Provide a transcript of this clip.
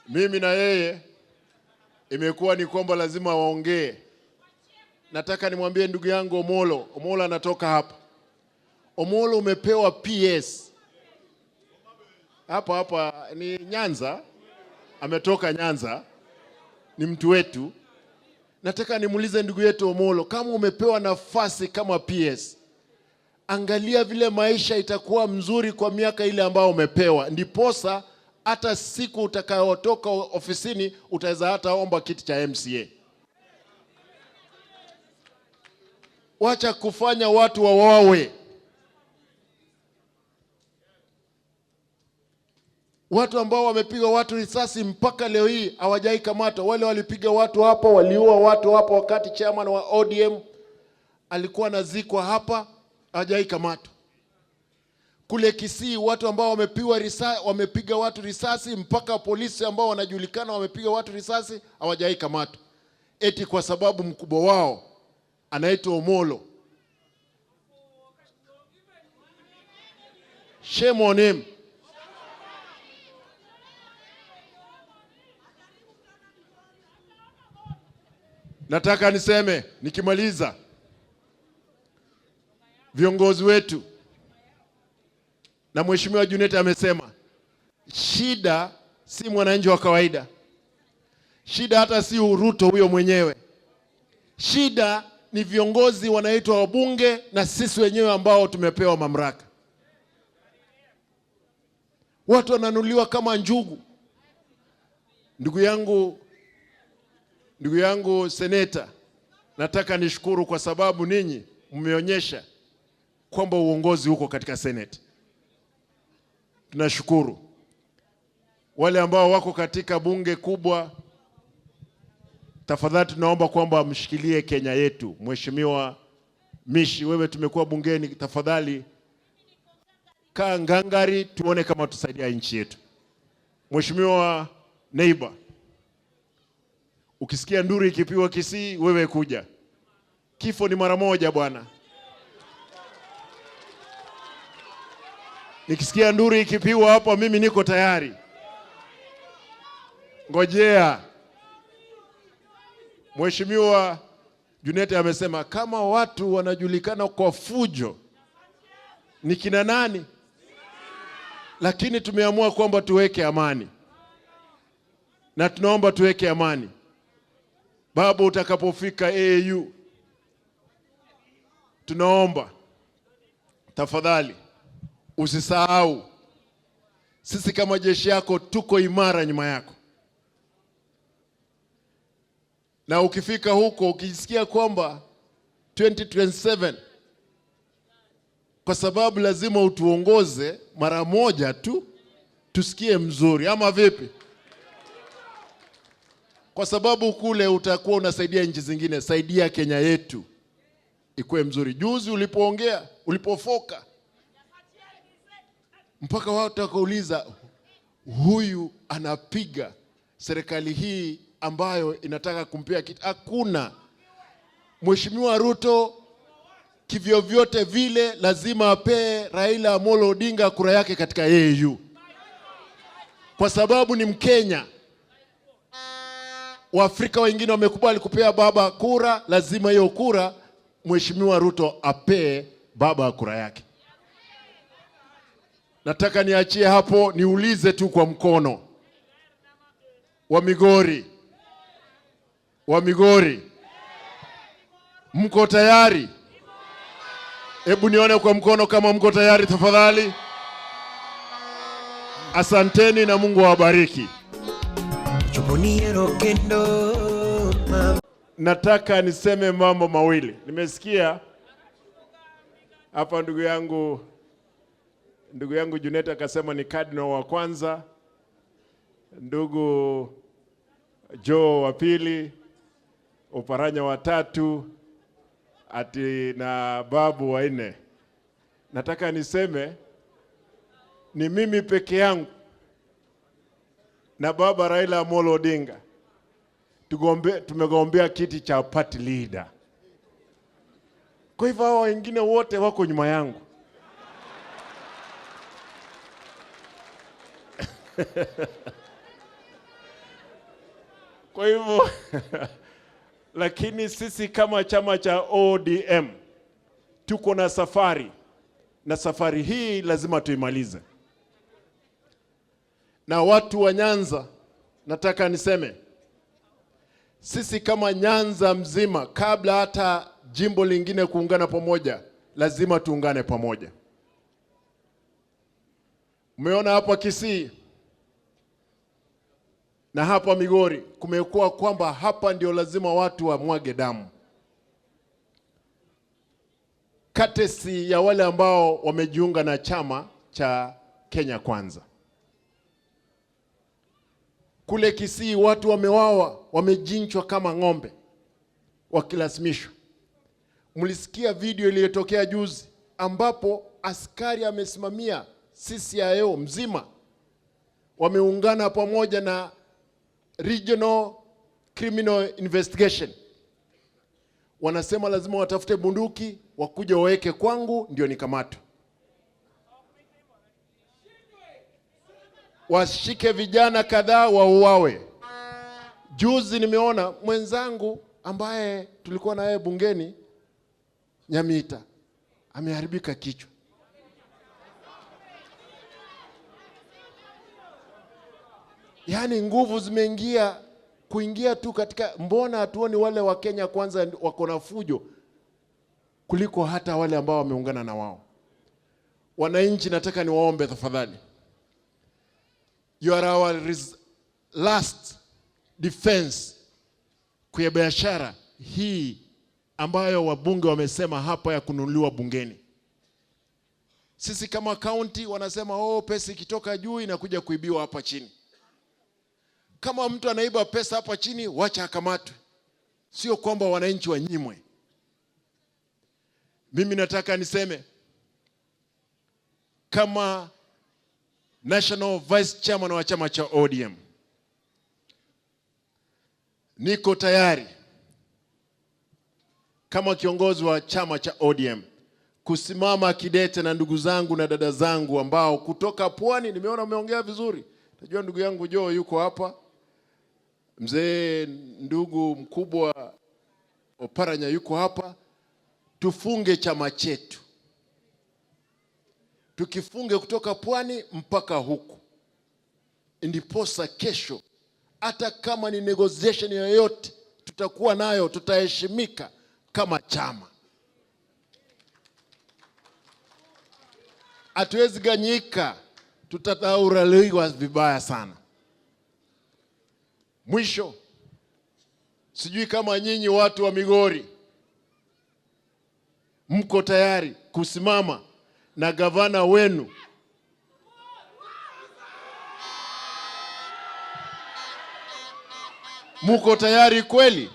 Mimi na yeye imekuwa ni kwamba lazima waongee. Nataka nimwambie ndugu yangu Omolo, Omolo anatoka hapa. Omolo, umepewa PS hapa hapa, ni Nyanza, ametoka Nyanza, ni mtu wetu. Nataka nimuulize ndugu yetu Omolo, kama umepewa nafasi kama PS, angalia vile maisha itakuwa mzuri kwa miaka ile ambayo umepewa, ndiposa hata siku utakayotoka ofisini utaweza hata omba kiti cha MCA. Wacha kufanya watu wawawe. Watu ambao wamepiga watu risasi mpaka leo hii hawajai kamatwa. Wale walipiga watu hapa, waliua watu hapa wakati chairman wa ODM alikuwa anazikwa hapa, hawajai kamatwa. Kule Kisii watu ambao wamepiga watu risasi mpaka polisi ambao wanajulikana wamepiga watu risasi hawajai kamatwa. Eti kwa sababu mkubwa wao anaitwa Omolo. Shame on him. Nataka niseme nikimaliza, viongozi wetu na Mheshimiwa Junet amesema shida si mwananchi wa kawaida, shida hata si Ruto huyo mwenyewe, shida ni viongozi wanaitwa wabunge na sisi wenyewe ambao tumepewa mamlaka. Watu wananuliwa kama njugu. Ndugu yangu seneta, nataka nishukuru kwa sababu ninyi mmeonyesha kwamba uongozi uko katika Senate. Tunashukuru. Wale ambao wako katika bunge kubwa, tafadhali tunaomba kwamba mshikilie Kenya yetu. Mheshimiwa Mishi, wewe tumekuwa bungeni, tafadhali kaa ngangari tuone kama tusaidia nchi yetu. Mheshimiwa neighbor, ukisikia nduru ikipigwa Kisii, wewe kuja. Kifo ni mara moja bwana. Nikisikia nduru ikipigwa hapa, mimi niko tayari. Ngojea. Mheshimiwa Junet amesema kama watu wanajulikana kwa fujo ni kina nani? Lakini tumeamua kwamba tuweke amani. Na tunaomba tuweke amani. Babu, utakapofika AU, tunaomba tafadhali usisahau sisi kama jeshi yako tuko imara nyuma yako. Na ukifika huko ukisikia kwamba 2027, kwa sababu lazima utuongoze mara moja tu tusikie mzuri, ama vipi? Kwa sababu kule utakuwa unasaidia nchi zingine, saidia Kenya yetu ikuwe mzuri. Juzi ulipoongea, ulipofoka, mpaka watu wakauliza huyu anapiga serikali hii ambayo inataka kumpea kitu. Hakuna. Mheshimiwa Ruto kivyovyote vile lazima apee Raila Amolo Odinga kura yake katika AU. Kwa sababu ni Mkenya. Waafrika wengine wamekubali kupea baba kura, lazima hiyo kura Mheshimiwa Ruto apee baba kura yake. Nataka niachie hapo, niulize tu kwa mkono wa Migori. Wa Migori, mko tayari? Hebu nione kwa mkono kama mko tayari tafadhali. Asanteni na Mungu awabariki. Nataka niseme mambo mawili. Nimesikia hapa ndugu yangu Junet akasema ni cardinal wa kwanza, ndugu Joe wa pili, Oparanya wa tatu, ati na babu wa nne. Nataka niseme ni mimi peke yangu na baba Raila Amolo Odinga tumegombea kiti cha party leader. Kwa hivyo hao wengine wote wako nyuma yangu. Kwa hivyo lakini sisi kama chama cha ODM tuko na safari, na safari hii lazima tuimalize. Na watu wa Nyanza, nataka niseme sisi kama Nyanza mzima, kabla hata jimbo lingine kuungana pamoja, lazima tuungane pamoja. Umeona hapa Kisii na hapa Migori kumekuwa kwamba hapa ndio lazima watu wamwage damu, courtesy ya wale ambao wamejiunga na chama cha Kenya Kwanza. Kule Kisii watu wamewawa, wamechinjwa kama ng'ombe wakilazimishwa. Mlisikia video iliyotokea juzi ambapo askari amesimamia CCIO mzima, wameungana pamoja na Regional Criminal Investigation, wanasema lazima watafute bunduki wakuja waweke kwangu ndio nikamatwe, washike vijana kadhaa wauawe. Juzi nimeona mwenzangu ambaye tulikuwa na yeye bungeni Nyamita ameharibika kichwa. Yaani nguvu zimeingia kuingia tu katika, mbona hatuoni wale wa Kenya Kwanza wako na fujo kuliko hata wale ambao wameungana na wao? Wananchi, nataka niwaombe tafadhali, you are our last defense kwa biashara hii ambayo wabunge wamesema hapa ya kununuliwa bungeni. Sisi kama county wanasema, oh, pesa ikitoka juu inakuja kuibiwa hapa chini. Kama mtu anaiba pesa hapa chini, wacha akamatwe, sio kwamba wananchi wanyimwe. Mimi nataka niseme kama National Vice Chairman wa chama cha ODM, niko tayari kama kiongozi wa chama cha ODM kusimama kidete na ndugu zangu na dada zangu ambao kutoka pwani. Nimeona umeongea vizuri, najua ndugu yangu Joe yuko hapa, mzee ndugu mkubwa Oparanya yuko hapa. Tufunge chama chetu, tukifunge kutoka pwani mpaka huku, ndiposa kesho hata kama ni negotiation yoyote tutakuwa nayo, tutaheshimika kama chama. Hatuwezi ganyika, tutadharauliwa vibaya sana. Mwisho, sijui kama nyinyi watu wa Migori mko tayari kusimama na gavana wenu Muko tayari kweli?